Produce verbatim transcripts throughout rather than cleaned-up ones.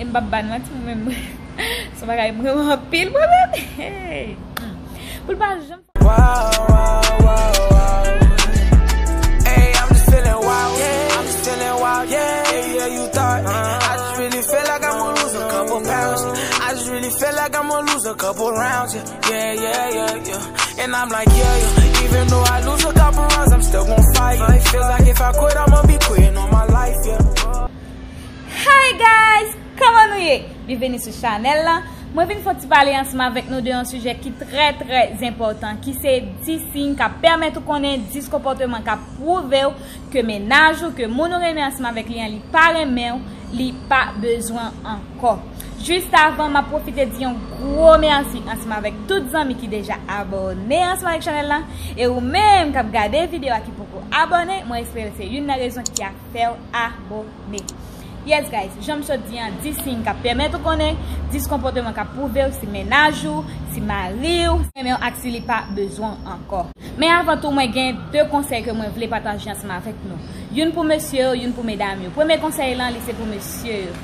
M p ap ba n manti, mwen menm. Se yon bagay m renmen anpil, mwen menm. Hey. Hmm. Pou l pa janm Wow, wow, wow, wow. Hey, I'm just feeling wild, yeah. I'm just feeling wild, yeah. Yeah, yeah, you thought. I just really feel like I'ma lose a couple pounds. I just really feel like I'ma lose a couple rounds, yeah. Yeah, yeah, yeah, yeah. And I'm like, yeah, yeah. Even though I lose a couple rounds, I'm still gon' fight. It feels like if I quit, I'ma be quitting on my life, yeah. Hi guys, kòman nou ye? Byenveni sou chanèl la. Mwen vin fè yon ti pale ansanm avèk nou de yon sijè ki trè, trè enpòtan, ki se dis siy k ap pèmèt ou konnen dis konpòteman k ap pwouve w ke mennaj ou, ke moun ou renmen ansanm avèk li an, li pa renmen w, li pa bezwen w ankò. Jis avan, m ap pwofite di yon gwo mèsi ansanm avèk tout zanmi ki deja abòne ansanm avèk chanèl la. E ou menm k ap gade videyo a ki poko abòne, mwen espere se youn nan rezon ki ap fè w abòne. Yes guys, jan m sot di an, dis siy k ap pèmèt ou konnen dis konpòteman k ap pwouve w si mennaj ou, si mari w renmen w ak si li pa bezwen w ankò. Men avan tou, mwen gen de konsèy ke mwen vle pataje ansanm avèk nou. Youn pou mesye yo, youn pou medam yo. Premye konsèy lan, li se pou mesye yo.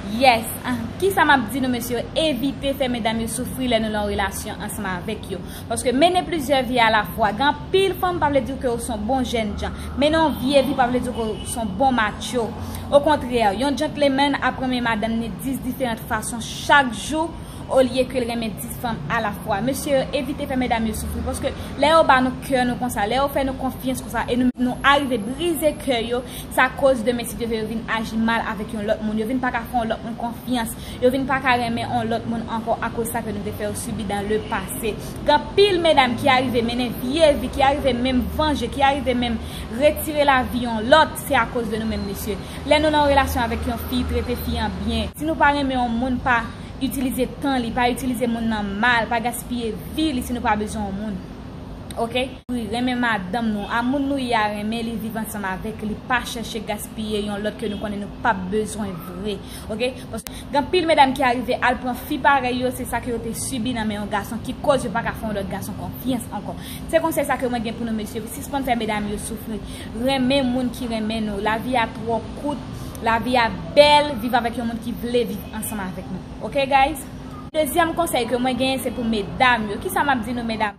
Yes, ah, kisa m ap di nou mesye yo? Evite fè medam yo soufri lè nou nan yon relasyon ansanm avèk yo. Paske mennen plizyè vi alafwa. Gen anpil fanm pa vle di ke w se yon bon jènjan. Mennen yon vye vi pa vle di ke w se yon bon matcho. Okontrè, yon gentleman ap renmen madanm ni dis diferan fason chak jou, olye ke l renmen dis fanm alafwa. Mesye yo, evite fè medam yo soufri, paske lè yo ba nou kè nou konsa, lè yo fè nou konfyans konsa, e nou, nou arive brize kè yo, sa koz demen si Dye vle yo vin aji mal avèk yon lòt moun, yo vin pa ka fè yon lòt moun konfyans. Yo vin pa ka renmen yon lòt moun ankò akoz sa ke nou te fè yo sibi dans le passé. Gen anpil medam ki arive mennen vye vi, ki arive menm vanje, ki arive menm retire lavi yon lòt, se akoz de nou menm mesye. Lè nou nan yon relasyon avèk yon fi, trete fi an byen. Si nou pa renmen yon moun, pa itilize tan li, pa itilize moun nan mal, pa gaspiye vi li si nou pa bezwen yon moun. Oke? Wi, renmen madanm nou. A moun nou ye a renmen li, viv ansanm avèk li, pa chèche gaspiye yon lòt ke nou konnen nou p ap bezwen vre. Oke? Paske gen anpil medam ki arive al pran fi parèy yo, se sa ke yo te sibi nan men yon gason ki koz yo pa ka fè yon lòt gason konfyans ankò. Se konsèy sa ke mwen gen pou nou mesye, sispann fè medam yo soufri. Renmen moun ki renmen nou. Lavi a twò kout, lavi a bèl, viv avèk yon moun ki vle viv ansanm avèk nou. Oke guys? Dezyèm konsèy ke mwen genyen se pou medam yo. Kisa m ap di nou medam?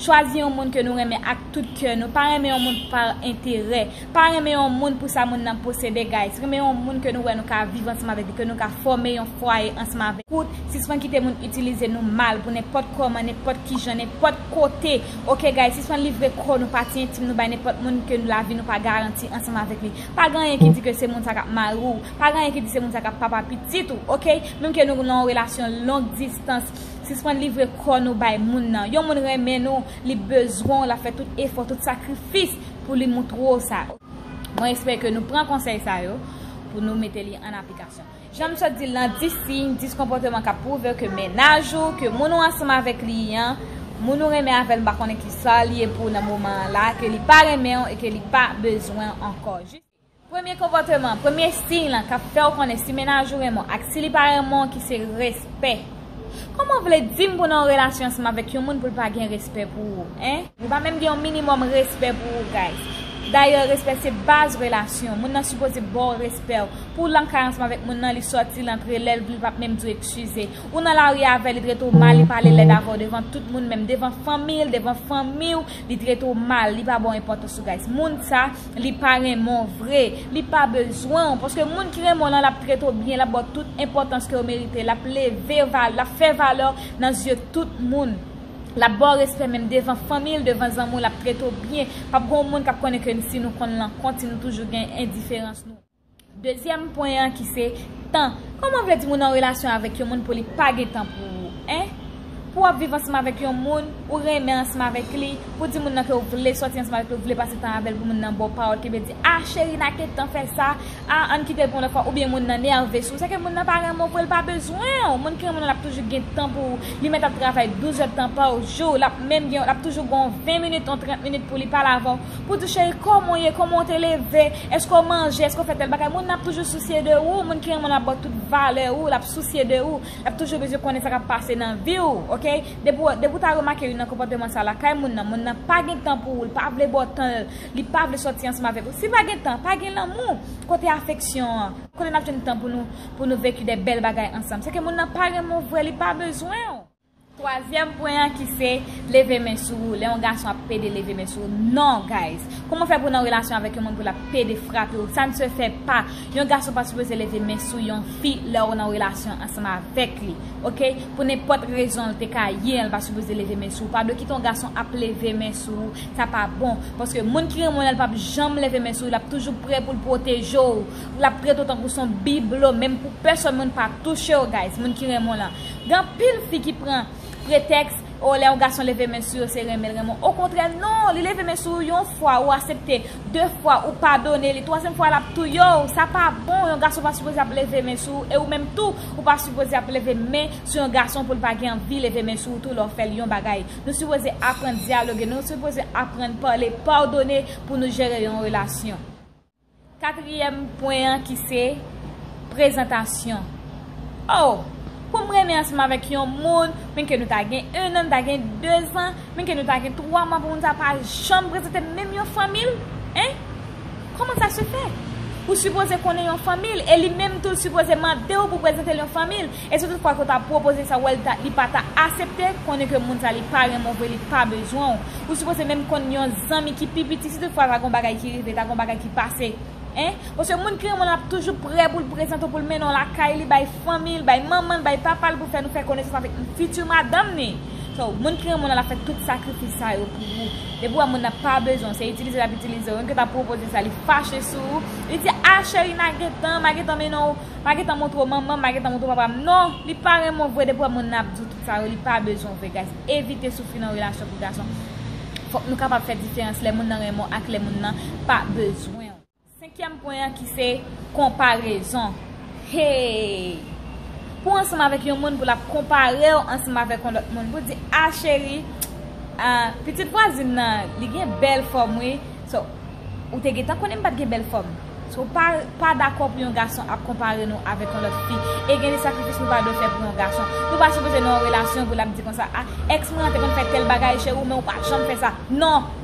Chwazi yon moun ke nou renmen ak tout kè nou. Pa renmen yon moun pa enterè. Pa renmen yon moun pou sa moun nan posede, guys. Renmen yon moun ke nou wè nou ka viv ansanm avèk li, ke nou ka fòme yon fwaye ansanm avèk. Kout, sispann kite moun itilize nou mal pou nenpòt kòman, nenpòt kijan, nenpòt kote. Oke, guys, sispann livre kò nou, pati entim nou bay nenpòt moun ke lavi nou pa garanti ansanm avèk li. Pa gen anyen ki di ke se moun sa k ap mari w. Pa gen anyen ki di se moun sa k ap papa pitit ou, oke? Menm ke nou nan yon relasyon long distans, sispann livre kò nou bay moun nan. Yon moun renmen nou, li bezwen w, l ap fè tout efò, tout sakrifis pou li moutre w sa. Mwen espere ke nou pran konsèy sa yo pou nou mete li an aplikasyon. Jan m sot di l lan, dis siy, dis konpòteman k ap pwouve ke mennaj ou, ke moun ou ansanm avèk li an, moun ou renmen avè l, m pa konnen kisa l ye pou w nan moman an la, ke li pa renmen w e ke li pa bezwen w ankò. Jis premye konpòteman, premye siy lan k ap fè w konnen si mennaj ou renmen w ak si li pa renmen w, ki se respè. Kòman w vle di m pou nan yon relasyon ansanm avèk yon moun pou l pa gen respè pou ou, en? Ou pa menm gen yon minimòm respè pou ou, guys. Dayè, respè se baz relasyon. Moun nan sipoze ba w respè w. Pou w nan kay ansanm avèk moun nan, li sòti, l antre, lè l vle, li p ap menm di w eskize. Ou nan lari avè l, li trete w mal, li pale lèd avè w devan tout moun, menm devan fanmi l, devan fanmi w, li trete w mal, li pa ba w enpòtans ou, guys. Moun sa, li pa renmen w vre, li pa bezwen w, paske moun ki renmen w lan, l ap trete w byen, l ap ba w tout enpòtans ke w merite, l ap leve, l ap fè valè w nan zye tout moun. L ap ba w respè menm devan fanmi l, devan zanmi w, l ap trete w byen. P ap gen yon moun k ap konnen ke si nou konn lan kont, si nou toujou gen endiferans nou. Dezyèm pwen an ki se tan. Kòman w vle di moun nan relasyon avèk yon moun pou li pa gen tan pou ou, en? Pou w ap viv ansanm avèk yon moun, ou renmen ansanm avèk li, pou di moun nan ke w vle sòti ansanm avèk li, ou vle pase tan avè l, pou moun nan ba w pawòl ki vle di, a, cheri, n a gen tan fè sa, a, ann kite l pou yon lòt fwa, oubyen moun nan nève sou ou, se ke moun nan pa renmen w vre, l pa bezwen w. Moun ki renmen w lan, l ap toujou gen tan pou ou. Li mèt ap travay douz èdtan pa jou, l ap menm gen, l ap toujou gen yon ven minit, yon trant minit pou li pale avè w. Pou di, cheri, kòman w ye? Kòman w te leve? Èske w manje? Èske w fè tèl bagay? Moun nan ap toujou sousye de ou. Moun ki renmen w ap ba w tout valè ou, l ap sousye de ou. L ap toujou bezwen konnen sa k ap pase nan vi w. Ok? Depi w, depi w ta remake youn nan konpòteman sa lakay moun nan, moun nan pa gen tan pou ou, li pa vle ba w tan l, li pa vle sòti ansanm avèk ou. Si pa gen tan, pa gen lanmou. Kote afeksyon an? Kote n ap jwenn tan pou nou, pou nou veki de bèl bagay ansanm? Se ke moun nan pa renmen w vre, li pa bezwen w. Twazyèm pwen an ki se leve men sou ou. Lè yon gason ap pede leve men sou ou. Non, guys. Kòman fè pou nan relasyon avèk yon moun pou l ap pede frape w? Ça ne se fait pas. Yon gason pa sipoze leve men sou yon fi lè w nan relasyon ansanm avèk li. Ok? Pou nenpòt rezon l te ka ye, l pa sipoze leve men sou ou. Pa dwe kite yon gason ap leve men sou ou. Sa pa bon. Paske moun ki renmen w la, l p ap janm leve men sou ou. L ap toujou prè pou l pwoteje w. L ap trete w tankou s on biblo. Menm pou pèsòn moun pa touche w, guys. Moun ki renmen w la. Gen anpil fi ki pran pretèks, o, lè yon gason leve men sou yo, se renmen l renmen w. Okontrè, non, li leve men sou ou yon fwa, ou aksepte, de fwa, ou padone li, twazyèm fwa, l ap touye w. Sa pa bon, yon gason pa sipoze ap leve men sou ou, e ou menm tou, ou pa sipoze ap leve men sou yon gason pou l pa gen anvi leve men sou ou tou lè w fè l yon bagay. Nou sipoze aprann dyaloge, nou sipoze aprann pale, padone pou nou jere yon relasyon. Katriyèm pwen an ki se prezantasyon. Oh, pou m renmen ansanm avèk yon moun, menm ke nou ta gen en an, nou ta gen de zan, menm ke nou ta gen twa mwa, pou moun sa pa janm prezante m menm yon fanmi l? Hein? Kòman sa se fè? Ou sipoze konnen yon fanmi l, e li menm tou l sipoze mande w pou prezante l yon fanmi l. E si toutfwa ke w ta pwopoze sa, w wè li ta, li pa ta aksepte, konnen ke moun sa li pa renmen w vre, li pa bezwen w. Ou sipoze menm konn yon zanmi ki pi piti, si toutfwa ta gon bagay ki rive, ta gon bagay ki pase. Hein? Paske moun ki renmen w la ap toujou prè pou l prezante w, pou l mennen w lakay li, bay fanmi l, bay manman l, bay papa l, pou fè nou fè konesans avèk fiti madanm ni. So, moun ki renmen w la, l ap fè tout sakrifis sa yo pou ou. Depi w wè moun nan pa bezwen w, se itilize l ap itilize w. Menm ke w ta pwopoze sa, li fache sou ou. Li di, "Ah, cheri, n a gentan, m a gentan mennen w, m a gentan montre w manman m, m a gentan montre w papa m." Non, li pa renmen w vre. Depi w wè moun nan ap di w tout sa yo, li pa bezwen w vre, guys. Evite soufri nan relasyon pou gason. Fòk nou kapab fè diferans lè moun nan renmen w ak lè moun nan pa bezwen w. Senkyèm pwen an ki se konparezon. Hey! Pou ansanm avèk yon moun, pou l ap konpare w ansanm avèk yon lòt moun, pou di, "Ah, cheri, ah, pitit vwazin nan, li gen bèl fòm, wi." So, ou te gentan konnen m pa t gen bèl fòm. So, pa, pa dakò pou yon gason ap konpare nou avèk yon lòt fi. E gen de sakrifis nou pa dwe fè pou yon gason. Nou pa sipoze nan yon relasyon pou l ap di konsa, "Ah, èks mwen an te konn fè tèl bagay, cheri, men ou pa janm fè sa." Non!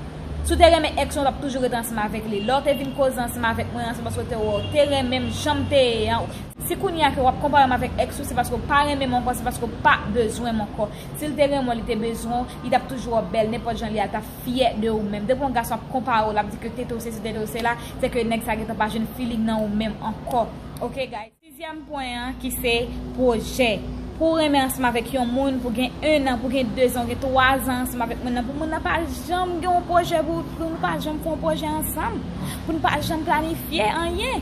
Si w te renmen èks ou, w t ap toujou rete ansanm avèk li. Lè w te vin koze ansanm avèk mwen an, se paske w te wè w te renmen m jan m te ye an. Si kounye a ke w ap konpare m avèk èks ou, se paske w pa renmen m ankò, se paske w pa bezwen m ankò. Si l te renmen w, li te bezwen w, li t ap toujou wè w bèl, nenpòt jan li ye a, l t ap fyè de ou menm. Depi yon gason ap konpare w, l ap di ke tete w sesi, tete w sela, se ke nèg sa gentan pa jwenn feeling nan ou menm ankò. Ok, guys? Sizyèm pwen an ki se pwojè. Pou w renmen ansanm avèk yon moun, pou gen en an, pou gen de zan, ou gen twa zan ansanm avèk moun nan, pou moun nan pa janm gen yon pwojè, pou, pou nou pa janm fè yon pwojè ansanm, pou nou pa janm planifye anyen.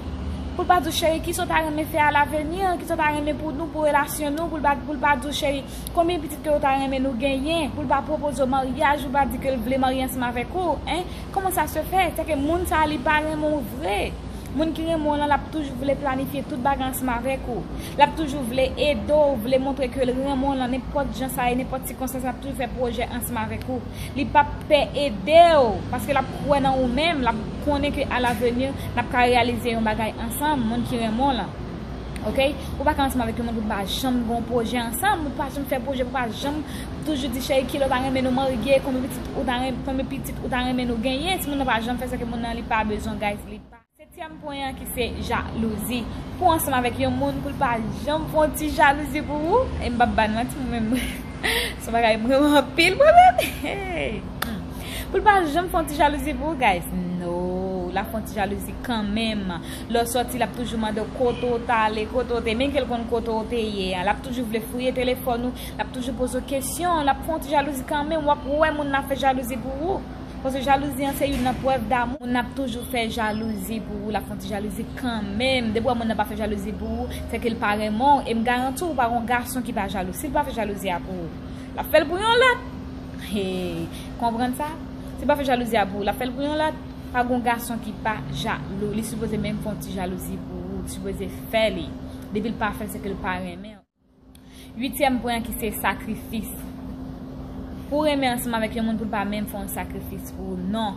Pou l pa di w, "Cheri, kisa w ta renmen fè a lavenir, kisa w ta renmen pou nou, pou relasyon nou?" Pou l pa, pou l pa di w, "Cheri, konbyen pitit ke w ta renmen nou genyen?" Pou l pa pwopoze w maryaj, pou l pa di ke l vle marye ansanm avèk ou, hein? Kòman sa se fè? Se ke moun sa a, li pa renmen w vre. Moun ki renmen w lan, l ap toujou vle planifye tout bagay ansanm avèk ou. L ap toujou vle ede w, vle montre ke l renmen w lan nenpòt jan sa ye, nenpòt sikonstans, l ap toujou fè pwojè ansanm avèk ou. Li p ap pè ede w, paske l ap kwè nan ou menm, l ap konnen ke alavenir, n ap ka reyalize yon bagay ansanm, moun ki renmen w lan. Ok? Ou pa ka ansanm avèk yon moun pou n pa janm gen yon pwojè ansanm, pou n pa janm fè pwojè, pou n pa janm toujou di, "Cheri, kilè w ta renmen nou marye, konbyen pitit ou ta renmen, konbyen pitit ou ta renmen nou genyen?" Si moun nan pa janm fè sa, ke moun nan li pa bezwen, guys, li pa. Setyèm pwen an ki se jalouzi. Pou ansanm avèk yon moun, pou l pa janm fè yon ti jalouzi pou ou. E m p ap ba n manti, mwen menm. Se yon bagay m renmen anpil, mwen menm. Hey. Hmm. Pou l pa janm fè yon ti jalouzi pou ou, guys. No, l ap fè yon ti jalouzi kanmenm. Lè w sòti, l ap toujou mande w kote w t ale, kote w te, menm ke l konn kote w te ye a. L ap toujou vle fouye telefòn ou, l ap toujou poze w kesyon, l ap fè yon ti jalouzi kanmenm. W ap wè moun nan ap fè jalouzi pou ou. Paske jalouzi an se youn nan prèv damou. Moun nan ap toujou fè jalouzi pou ou, l ap fè yon ti jalouzi kanmenm. Depi w wè moun nan pa fè jalouzi pou ou, se ke l pa renmen w. E m garanti w, ou pa gen yon gason ki pa jalou. Si l pa fè jalouzi a pou ou, l ap fè l pou yon lòt. Hey, konprann sa? Si l pa fè jalouzi a pou ou, l ap fè l pou yon lòt. Pa gen yon gason ki pa jalou. Li sipoze menm fè yon ti jalouzi pou ou. Li sipoze fè li. Depi l pa fè l, se ke l pa renmen w. Uityèm pwen an ki se sakrifis. Pou w renmen ansanm avèk yon moun pou l pa menm fè yon sakrifis pou ou, non.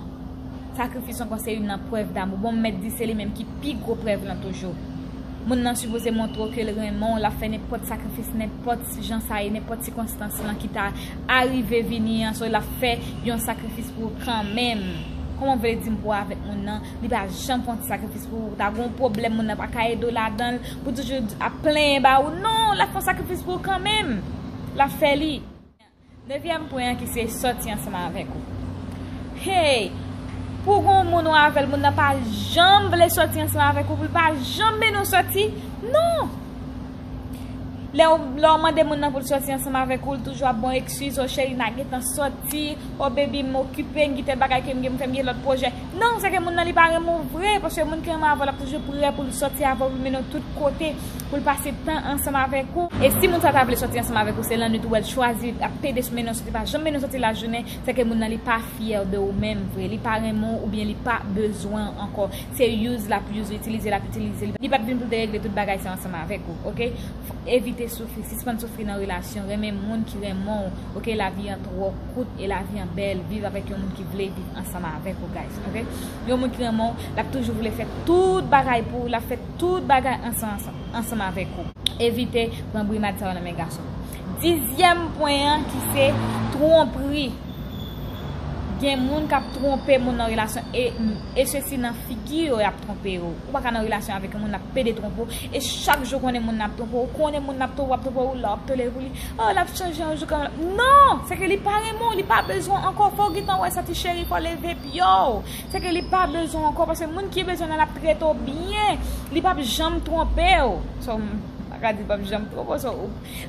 Sakrifis ankò se youn nan prèv damou. Bon, m mèt di se li menm ki pi gwo prèv lan toujou. Moun nan sipoze montre w ke l renmen w, l ap fè nenpòt sakrifis, nenpòt jan sa ye, nenpòt sikonstans lan ki ta arive vini an, so l ap fè yon sakrifis pou ou kanmenm. Kòman w vle di m pou w avèk moun nan, li pa janm fè yon ti sakrifis pou ou, ta gen yon pwoblèm, moun nan pa ka ede w ladan l, pou toujou ap plenyen ba ou? Non, l ap fè yon sakrifis pou ou kanmenm. L ap fè li. Dezyèm pwen an ki se sòti ansanm avèk ou. Hey! Pou gon moun ou avè l, moun nan pa janm vle sòti ansanm avèk ou, pou l pa janm mennen w sòti. Non! Lè w, lè w mande moun nan pou l sòti ansanm avèk ou, l toujou ap ba w eskiz, o cheri, n a gentan sòti, o baby, m okipe, m gen tèl bagay ke m gen, m fè, m gen lòt pwojè. Non, se ke moun nan li pa renmen w vre, paske moun ki renmen avè w, l ap toujou prè pou l sòti avè w, pou l mennen w tout kote, pou l pase tan ansanm avèk ou. E si moun sa ta vle sòti ansanm avèk ou, se lannwit ou wè l chwazi ap pede sou mennen w sòti, pa janm mennen w sòti lajounen, se ke moun nan li pa fyè de ou menm vre, li pa renmen w oubyen li pa bezwen w ankò. Se use l ap use ou, itilize l ap itilize, li p ap vin pou l te regle tout bagay sa ansanm avèk ou, oke? Evite soufri, sispann soufri nan relasyon, renmen moun ki renmen w, oke? Lavi an twò kout e lavi an bèl, viv avèk yon moun ki vle viv ansanm avèk ou, guys, oke? Yon moun ki renmen w, l ap toujou vle fè tout bagay pou ou, l ap fè tout bagay ansanm, ansanm, ansanm avèk ou. Evite pran brimad sa yo nan men gason. Dizyèm pwen an ki se twonpri. Gen moun k ap twonpe moun nan relasyon e, e sesi nan figi yo y ap twonpe yo. Ou pa ka nan relasyon avèk yon moun l ap pede twonpe w e chak jou konnen moun nan ap twonpe w, konnen moun nan ap twonpe w, ap twonpe w, la w ap tolere pou li. Oh, l ap chanje yon jou kanmenm. Non! Se ke li pa renmen w, li pa bezwen w ankò. Fò w gentan wè sa ti cheri, fò w leve pye w. Se ke li pa bezwen w ankò, paske moun ki bezwen nan l ap trete w byen, li p ap janm twonpe w. So, m pa ka di l p ap janm twonpe w, so,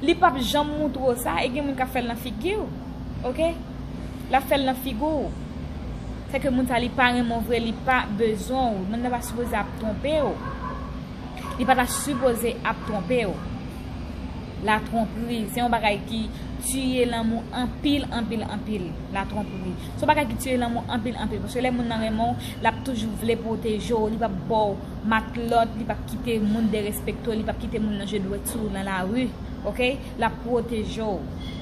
li p ap janm moutre w sa, e gen moun k ap fè l nan figi w, oke? L ap fè l nan figi w. Se ke moun sa li pa renmen w vre, li pa bezwen w, moun nan pa sipoze ap twonpe w. Li pa ta sipoze ap twonpe w. Latwonpri, se yon bagay ki tiye lanmou anpil, anpil, anpil. Latwonpri. Se yon bagay ki tiye lanmou anpil, anpil. Paske lè moun nan renmen w, l ap toujou vle pwoteje w. Li p ap ba w matlòt, li p ap kite moun derespekte w, li p ap kite moun lonje dwèt sou ou nan lari. Oke? L ap pwoteje w.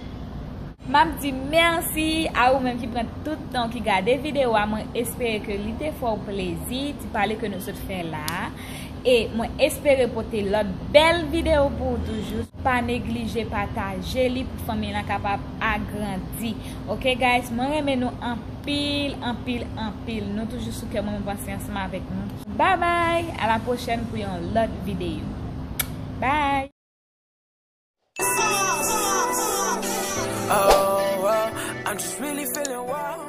M ap di mèsi a ou menm ki pran tout tan w ki gade videyo a. Mwen espere ke li te fè w plezi, ti pale ke nou sot fè la a. E mwen espere pote lòt bèl videyo pou ou toujou. Pa neglije pataje li pou fanmi lan kapab agrandi. Oke, guys, mwen renmen nou anpil, anpil, anpil. Nou toujou sou kè mwen, mwen panse ansanm avèk nou. Bye bye, a la pwochèn pou yon lòt videyo. Bye. Oh, oh, I'm just really feeling wild.